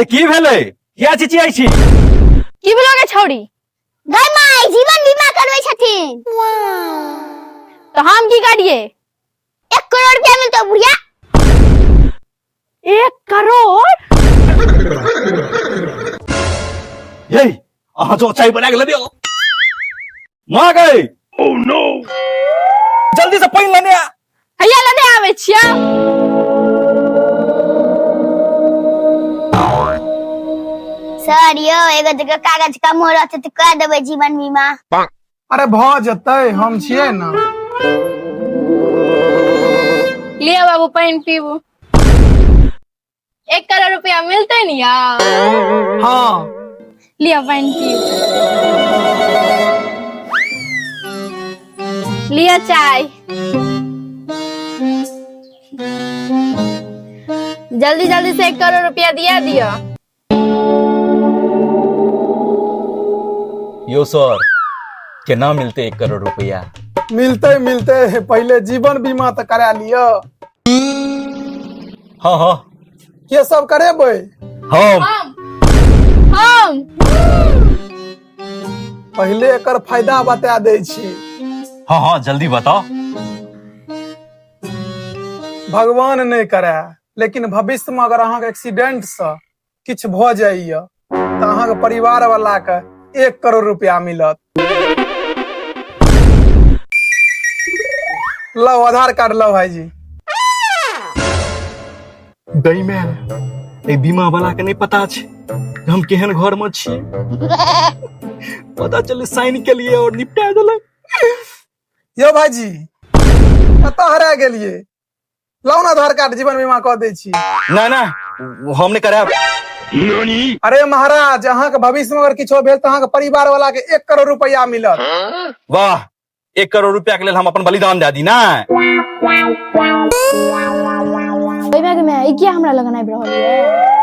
अरे की भेलै, किया चिचियाइ छी? की भेलो गे छौड़ी? गै माय, जीवन बीमा करबै छथिन। तो हम की करिए? 1 करोड़ रुपया मिलतो बुढ़िया। 1 करोड़? ये अहाँ जो चाय बना के लेने आओ। माँ गई। ओ नो, जल्दी से पानि लेने आ। हैया लेने आबै छियै। सर यौ, एगो जगह कागज कम हो रहतै तऽ कऽ देबै जीवन बीमा। अरे भऽ जेतै, हम छियै ने। लिअ बाबू, पानि पीबू। 1 करोड़ रुपया मिलतै ने यौ? हाँ। लिअ, पानि पीबू। लिअ चाय। जल्दी जल्दी से 1 करोड़ रुपया दिया दियो। यो सर, केना मिलते 1 करोड़ रुपया? मिलते मिलते, पहिले जीवन बीमा तऽ करा लिअ। हाँ हाँ। के सब करेबै? हम। हम। पहिले एकर फायदा बता दै छी। हाँ हाँ, जल्दी बताओ। भगवान नहि करे, लेकिन भविष्य में अगर अहाँके एक्सीडेंट से किछु भऽ जाइए तऽ अहाँके परिवार वाला के 1 करोड़ रुपया मिलत। लाओ आधार कार्ड, लाओ भाईजी। गई में ए बीमा वाला के नहीं पता छै जे हम केहन घर में छी। पता चले साइन के लिए और निपटा देलक। यौ भाईजी, कतऽ हरा गेलियै? लाउ ने आधार कार्ड, जीवन बीमा कऽ दै छी। ना ना, हम नहीं करायब। अरे महाराज, अहाँके भविष्य में अगर किछो भेल तऽ अहाँके परिवार वाला के 1 करोड़ रुपया मिलत। वाह, 1 करोड़ रुपया के लेल हम अपन बलिदान दे दी ना? ओहिमे के माय, ई किया हमरा लगन आबि रहल ये?